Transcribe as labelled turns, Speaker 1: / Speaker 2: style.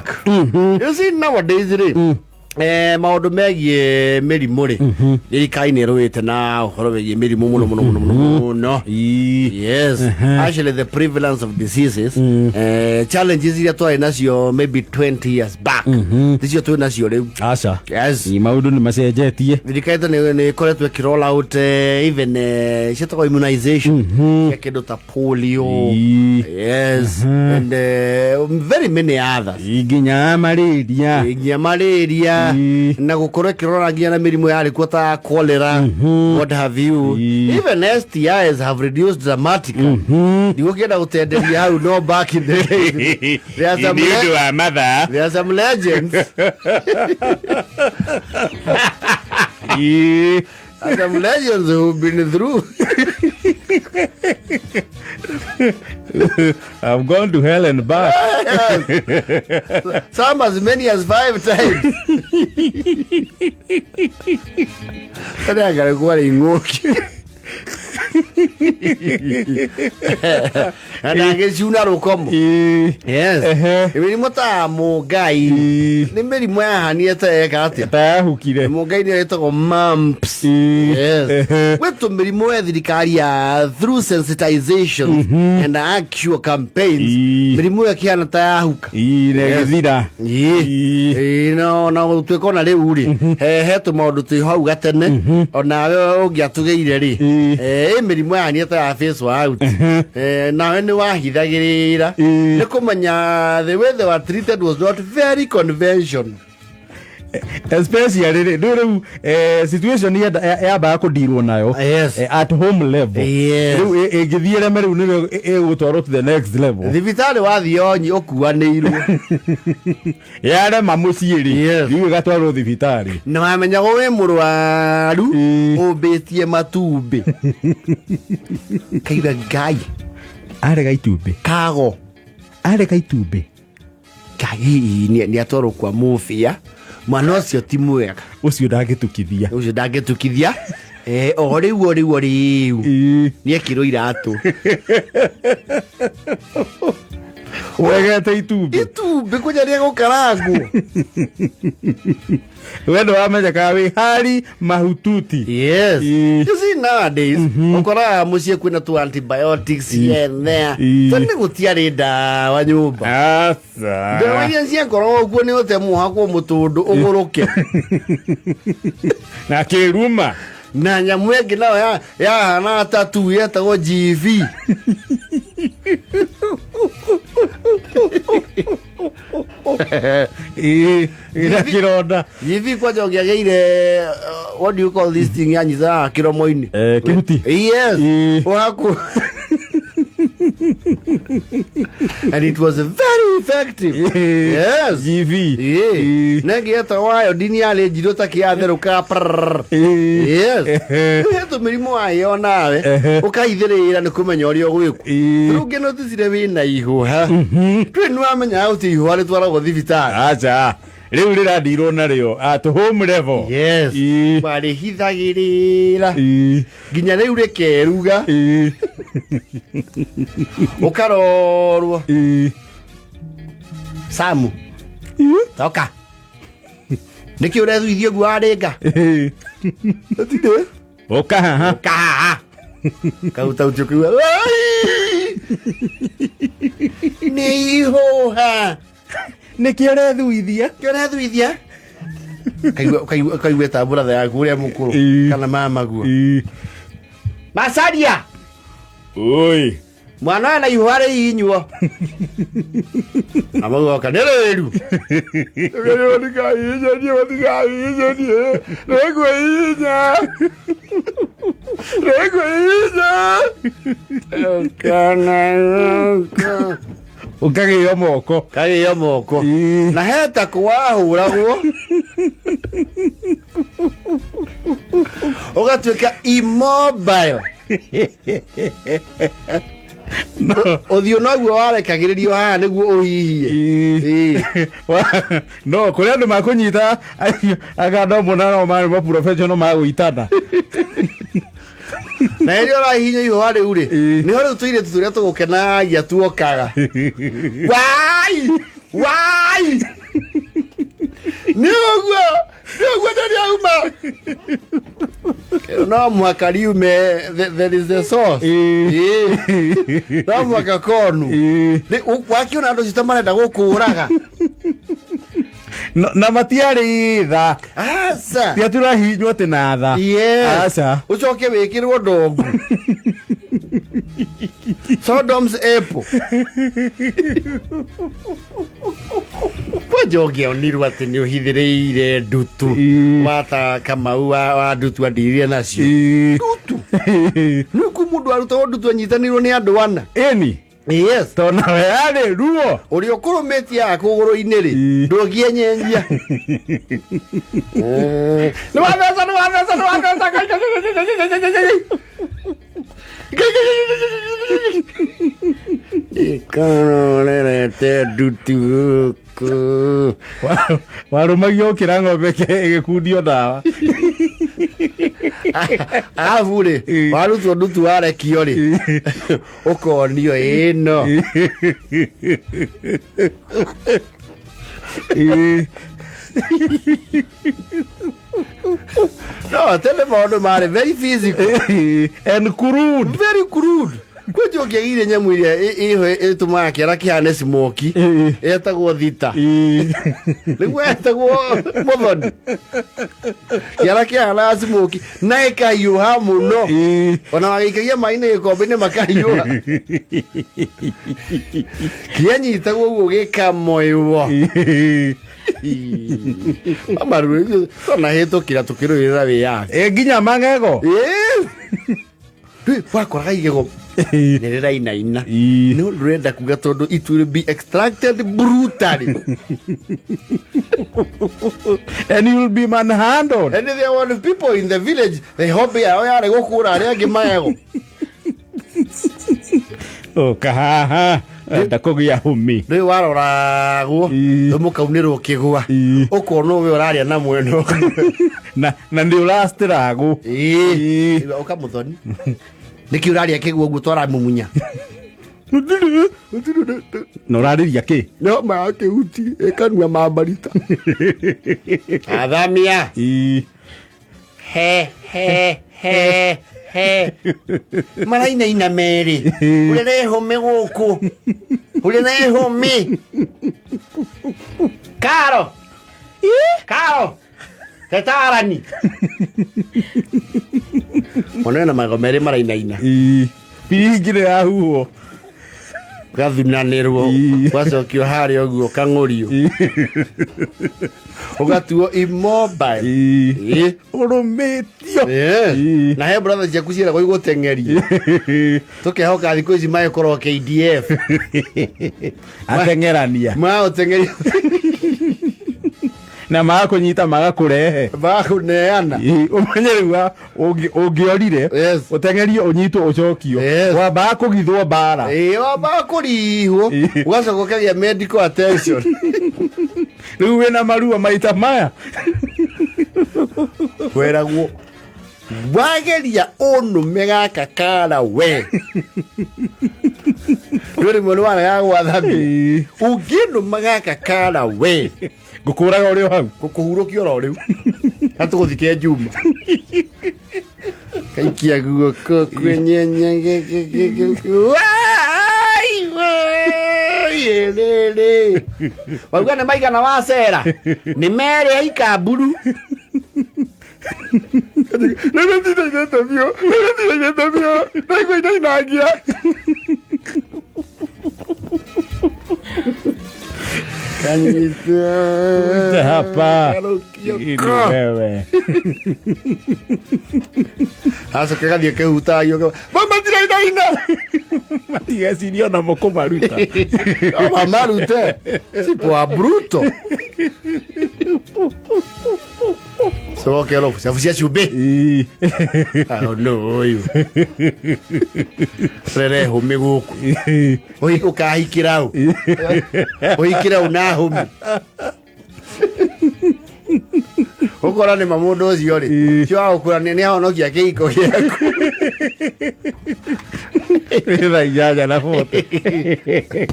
Speaker 1: Back. You see, nowadays rĩ, maũndũ megiĩ mĩrimũ rĩ, thirikari nĩ ĩrũĩte na ũhoro wĩgiĩ mĩrimũ mũno mũno mũno mũno mũno. Yes, actually the prevalence of diseases, challenges iria twarĩ nacio maybe 20 years back, ticio twĩ nacio rĩu.
Speaker 2: Aca.
Speaker 1: Yes.
Speaker 2: Maũndũ nĩ macenjetie.
Speaker 1: Thirikari to nĩ ĩkoretwo ĩkĩ roll out even ciĩtagwo immunization cia kĩndũ ta polio. Yes, and very many others.
Speaker 2: Nginya malaria.
Speaker 1: Nginya malaria. Na gũkorwo ĩkĩrora nginya na mĩrimũ yarĩ kuo ta cholera, what have you. Even STIs have reduced dramatically. Ndigũkĩenda gũtenderia hau, no back in the days there are some
Speaker 2: Nĩ ũndũ wa mathaa.
Speaker 1: There are some legends. There are some legends who've been through.
Speaker 2: I've gone to hell and back.
Speaker 1: Some as many as five times. Tene angarĩ kwarĩ ing'ũki na ndangĩciuna rũkomo. Yes. Mĩrimũ ta mũngai, nĩ mĩrimũ yahanire ta eka atĩa.
Speaker 2: Ta yahukire.
Speaker 1: Mũngai nĩ ĩtagwo mumps. Yes. Gwĩ tũmĩrimũ ya thirikari ya through sensitization and actual campaigns, mĩrimũ ĩyo ĩkĩhana ta yahuka.
Speaker 2: Na ĩgĩthira.
Speaker 1: Ĩĩ, no na gũtuĩka ona rĩu rĩ, he tũmaũndũ twĩ hau gatene onawe ũngĩatũgĩire rĩ. Ĩ mĩrimũ yahania ta ya phase out. Nawe nĩ wahithagĩrĩra nĩ kũmenya the way they were treated was not very conventional.
Speaker 2: Especially rĩ, rĩu situation yambaga kũdirwo nayo at home level. Rĩu ĩngĩthiĩ reme, rĩu nĩrĩo ĩgũtwarwo to the next level.
Speaker 1: Thibitarĩ wathiĩ onyi ũkuanĩirwo.
Speaker 2: Yarema mũciĩ rĩ, rĩu ĩgatwarwo thibitarĩ.
Speaker 1: Na wamenyagwo wĩ mũrwaru ũmbĩtie matumbĩ kaira ngai.
Speaker 2: Arega itumbĩ.
Speaker 1: Kago.
Speaker 2: Arega itumbĩ.
Speaker 1: Ngai nĩ atwarwo kwa mũbia, mwana ũcio ti mwega.
Speaker 2: Ũcio ndangĩtukithia.
Speaker 1: Ũcio ndangĩtukithia. O rĩu o rĩu o rĩu nĩ ekĩrwo iratũ.
Speaker 2: Wegete itumbĩ.
Speaker 1: Itumbĩ kũnya rĩa gũkarangwo.
Speaker 2: We ndwamenyekaga wĩ hari mahututi.
Speaker 1: Yes. You see, nowadays ũkoraga mũciĩ kwĩna tu antibiotics here and there. Tene gũtiarĩ ndawa nyũmba.
Speaker 2: Aca.
Speaker 1: Ndawa iria ciakoragwo kuo nĩ ũte mũhakwo mũtũndũ ũgũrũke.
Speaker 2: Na kĩruma.
Speaker 1: Na nyamũ ĩngĩ nayo yahana tatu yetagwo GV.
Speaker 2: Ĩna kĩronda.
Speaker 1: GV kwanja ũngĩagĩire, what do you call this thing yanyitaga kĩromo-inĩ?
Speaker 2: Kĩhuti.
Speaker 1: Yes. Waku. And it was very effective. Yes.
Speaker 2: GV.
Speaker 1: Nengi yetagwo iodine, yarĩ njirũ ta kĩatherũkaga prrrr. Yes. Rĩu he tũmĩrimũ wayo nawe ũkaithĩrĩra nĩ kũmenya ũrĩa ũgwĩkwo. Rĩu ũngĩnoticire wĩna ihũha, ndũrĩ nĩ wamenyaga gũtirĩ ihũha rĩtwaragwo thibitarĩ.
Speaker 2: Aca, rĩu rĩrandirwo narĩo at home level.
Speaker 1: Yes. Marĩhithagĩrĩra nginya rĩu rĩkeruga, ũkarorwo Samu toka nĩkĩ ũrethuithia ũguo warĩnga.
Speaker 2: Ũka haha.
Speaker 1: Ũka haha karuta ũthiũ kiuga "Ai! Nĩ ihũha."
Speaker 2: Nĩkĩ ũrethuithia?
Speaker 1: Kĩ ũrethuithia? Kaigua ta brother yaku ũrĩa mũkũrũ kana mama guo. Macaria.
Speaker 2: Oi.
Speaker 1: Mwana ũyũ na ihũha rĩhihinywo amaugoka nĩ rĩru.
Speaker 2: Matikahihinyanie, rĩngwĩhihinya, rĩngwĩhihinya. Ũkagĩo moko.
Speaker 1: Kagĩo moko. Na heta kũwahũragwo ũgatuĩka immobile, ũthiũ noguo warekagĩrĩrio haha nĩguo ũhihie.
Speaker 2: No kũrĩ andũ makũnyita anga mũna no marĩ ma professional ma gũitana.
Speaker 1: Na rĩrĩa ũrahihinya ihũa rĩu rĩ, nĩho rĩu tũirĩtu tũrĩa tũgũkenagia tuokaga, wai wai. Nĩ ũguo, nĩ ũguo ndĩrĩauma. No mũhaka riume, there is a source. Ĩĩ. No mũhaka konu. Wakiona andũ acio ta marenda gũkũraga.
Speaker 2: Na matiarĩ tha.
Speaker 1: Aca.
Speaker 2: Ti atĩ ũrahihinywo atĩ na tha.
Speaker 1: Yes.
Speaker 2: Aca.
Speaker 1: Ũcoke wĩkĩrwo ndongu. Sodom's apple. Kwanja ũngĩonirwo atĩ nĩ ũhithĩrĩire ndutu. Wata Kamau wa ndutu andirire nacio. Ndutu. Nĩkũ mũndũ arutagwo ndutu anyitanĩirwo nĩ andũ ana.
Speaker 2: Ĩni.
Speaker 1: Yes.
Speaker 2: Tondũ nawe yarĩ ruo.
Speaker 1: Ũrĩa ũkũrũmĩtie haha kũgũrũ-inĩ rĩ, ndũngĩenyenjia. Nĩ watheca, nĩ watheca, nĩ watheca. Ikarorerete ndutu gũkũ.
Speaker 2: Warũmagio ũkĩra ng'ombe ĩgĩkundio ndawa.
Speaker 1: Arabu rĩ, warutwo ndutu warekio rĩ, ũkonio ĩno. No, tene maũndũ marĩ very physical.
Speaker 2: And crude.
Speaker 1: Very crude. Kwanja ũngĩagire nyamũ ĩrĩa ĩho ĩtũmaga kĩara kĩhane smoky, ĩtagwo thita. Nĩguo ĩtagwo mũthoni. Kĩara kĩhanaga smoky na ĩkahiũha mũno. Ona wagĩikagia maĩ-inĩ gĩkombe-inĩ makahiũha. Kĩanyitagwo ũguo gĩkamoywo. Amaru twanahĩtũkĩra tũkĩrũĩrĩra wĩyathi.
Speaker 2: Nginya magego.
Speaker 1: Rĩu wakoraga igego nĩ rĩrainaina. No ndũrenda kuga tondũ it will be extracted brutally.
Speaker 2: And you will be manhandled.
Speaker 1: And there were people in the village, the hobby yao yarĩ gũkũra arĩa angĩ magego.
Speaker 2: Ũka haha. Enda kũgĩa humi.
Speaker 1: Rĩu waroragwo, rĩu mũkaunĩrwo kĩgwa. Ũkona ũwe ũraria na mwena ũmwe.
Speaker 2: Na nĩ ũracitĩragwo.
Speaker 1: Ũka mũthoni. Nĩkĩ ũraria kĩgwa ũguo twaramumunya?
Speaker 2: Na ũrarĩria kĩ?
Speaker 1: No makĩhuti ĩkanua mambarita. Athamia. He he he he. Marainaina merĩ. Ũrĩa nehũmĩ gũkũ. Ũrĩa nehũmĩ. Karo. Karo. Tetarani. Ona na magego merĩ marainaina.
Speaker 2: Biringi nĩ yahuhwo.
Speaker 1: Gathunanĩrwo. Gwacokio harĩa ũguo kang'ũrio. Ũgatuo immobile.
Speaker 2: Ũrũmĩtio.
Speaker 1: Na he brother ciaku ciĩragwo igũteng'erie. Tũkehoka thikũ ici magĩkorwo KDF.
Speaker 2: Ateng'erania.
Speaker 1: Magũteng'eria.
Speaker 2: Na magakũnyita magakũrehe.
Speaker 1: Magakũneana.
Speaker 2: Ũmenye rĩu ũngĩorire, ũteng'erio ũnyitwo ũcokio. Wambaga kũgithwo mbara.
Speaker 1: Wambaga kũrihwo. Ũgacoka ũkagĩa medical attention.
Speaker 2: Rĩu wĩna maruo maita maya.
Speaker 1: Weragwo wageria ũnũme gaka kara we. Rĩu rĩmwe nĩ waraga gwathamia. Ũngĩnũma gaka kara we.
Speaker 2: Ngũkũraga ũrĩ o hau.
Speaker 1: Ngũkũhurũkia oro rĩu. Na tũgũthike Juma. Kaikia guoko kwenyenye. Wauga nĩ maigana wa cera. Nĩ merĩ aikamburu. Rĩu tinainĩte biũ. Rĩu tinainĩte biũ. Ndaigua inainangia. Kanyita.
Speaker 2: Hapa. Wewe.
Speaker 1: Acoka gathiĩ kĩhutagio. Mama tirainaina.
Speaker 2: Matigeciria ona mũkũmaruta.
Speaker 1: Marute. Sipo a bruto. Coke ro cabu cia cumbĩ. No ũyũ. Rere hũmĩ gũkũ. Ũkahikĩra ũ. Ũhikĩra ũ na hũmĩ. Ũkora nĩ ma mũndũ ũcio rĩ. Ũcio wa gũkũra nĩ ahonokia kĩhiko gĩaku.
Speaker 2: Thaa 8:40.